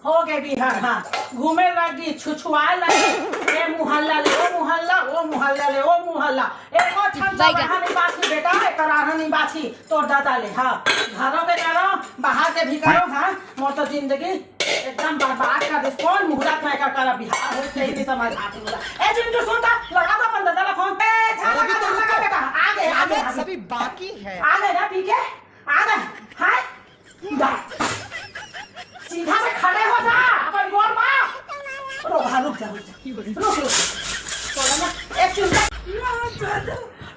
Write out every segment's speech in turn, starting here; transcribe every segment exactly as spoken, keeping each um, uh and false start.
हो गे बिहान, हाँ। घूमे लगी, छुछुआए लगी। ए मुहल्ला ले ओ मुहल्ला, ओ मुहल्ला ले ओ मुहल्ला। एको ठन तो बैगन। आहा नहीं बाची बेटा, एकर आहा नहीं बाची, तोर दादा ले, हाँ। घरों के करो, बाहर के भी करो, हाँ। मोर तो जिंदगी एकदम बर्बाद कर दिस। कौन मुहूर्त में एकर करा बिहार हो, यही नहीं समझ आती मुझे। ए चिंटू सुन तो, लगा दो अपन दादा ला फोन। ए, झाला अरे, का तो झाला का रुको। बेटा, आ गए, आ गए, आ गए। सभी बाकी है। आ गए ना पी के? आ गए, हाय। सीधा से खड़े हो जा, अपन गोड़ मा। रो, हाँ, रुक जा, रुक जा। रुक, रुक। थोड़ा ना, एक चुटकी।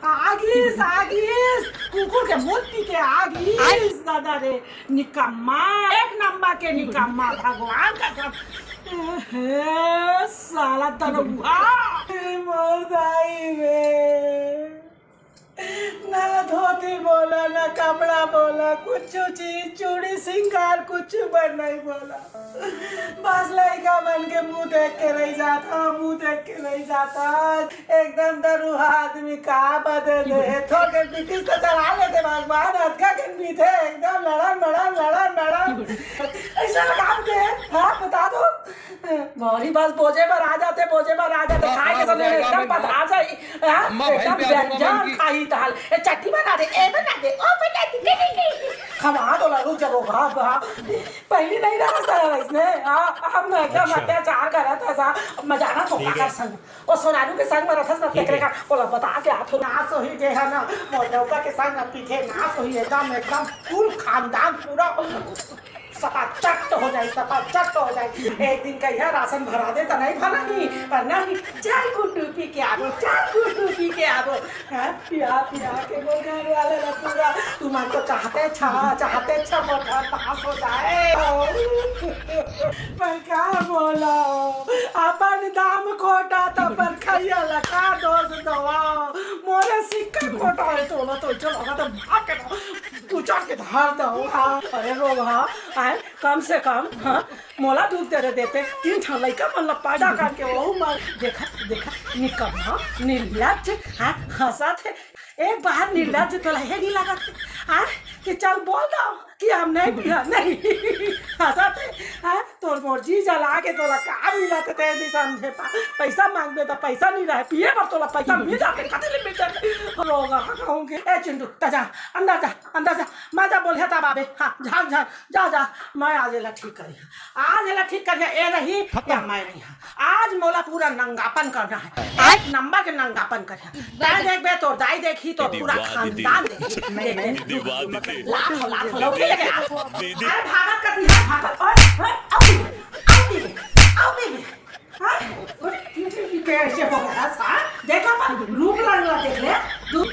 आगिस, आगिस। कुकुर के मुंह पी के आगिस, दादा रे। निकम्मा, एक नंबर के निकम्मा, भगवान का सब। हे, साला दरुआ। हे, मोर दाई रे। ना धोती बोला, ना कपड़ा बोला, कुछ चीज, चूड़ी, सिंगार, कुछ बर नहीं बोला। बस लइका मन के मुंह देख के रह जाता, मुंह देख के रह जाता। एकदम दरुहा आदमी का बदले है। थोड़े ब्रिटिश तो चला लेते भगवान, अतका के पीते एकदम लड़न, लड़न, लड़न, लड़न। ऐसा लगा दे, हाँ, बता दो। भौरी बस बोजे बर आ जाते, बोजे बर आ जाते, हाँ, खाए के हाँ, समय जाएगा, एकदम मैं पथरा जाई, हाँ, अम्मा, भाई एकदम प्यार दूंगा व्यंजन मैं उनकी। खाई दाल, ए, चटनी बना दे, ए, बना दे, ओ, बना दे, के, के, के। खवा दो ला, रुक जा, रो, हाँ, हाँ। पहली नहीं रहा सारा इसने, हाँ, हम एकदम अच्छा। अत्याचार करत है सा, मजाना तो ठीक का है। कर संग, वो सोनारू के संग में रथस ना, ठीक तेकरे है। का, बोला, बता के आथो, नास होई जे है ना, मोर नौका के संग ना पीछे, नास होई, एकदम, एकदम, full खानदान पूरा। सफा चट हो जाई, सफा चट हो जाई। एक दिन कहिया राशन भरा दे त नहीं भरा ही, पर नहीं, चल गुड्डू पी के आबो, चल गुड्डू पी के आबो। हाँ, पिया पिया के मोर घर वाले ला पूरा, तुमन तो चाहते छा, चाहते छा मोर घर पास हो जाए। पर का बोला, अपन दाम खोटा तो पर खैया ला का दोष दवा। मोरे सिक्का खोटा है, तोला तो चलो, तो भाग के पूछा के धार दो, हाँ, अरे रो, हाँ, आए, कम से कम, हाँ, मोला दुख दे रहे देते, तीन ठन लइका मन ला पैदा करके वहू मन, देखा, देखा, निकम्मा, निर्लज्ज, हाँ, हंसत हे, एक बार निर्लज्ज तोला हे नहीं लगत, हाँ, कि चल बोल दो कि हम नहीं पिया, नहीं, हंसत हे, हाँ, तोर मोर जी जला के तोला का मिलत हे, तेरे नहीं समझे पा, पैसा मांगबे तो पैसा नहीं रहे, पिए बर तोला पैसा मिल जाते, कति ले मिल जाते, रोगा कहूँगे, ए चिंटू, तजा, अंदर जा, अंदर जा, मैं जा बोलिया तब आबे। हाँ, झाग, झाग, जा, जा, मैं आज एला ठीक करिहा। आज एला ठीक करिहा, ए रही या मैं रही। आज मोला पूरा नंगापन करना है। एक नंबर के नंगापन करिहा। दाई देखबे, तोर दाई देखही, तोर पूरा खानदान देखही। लात हो, लात हो, लौकी लेके आ। अरे भागत कर दिया, भागत। ओए, ओए, आओ, आओ, आओ, आओ। हाँ? कैसे हो गया सा? देखो अपन रूप रंग ला देख ले। दू-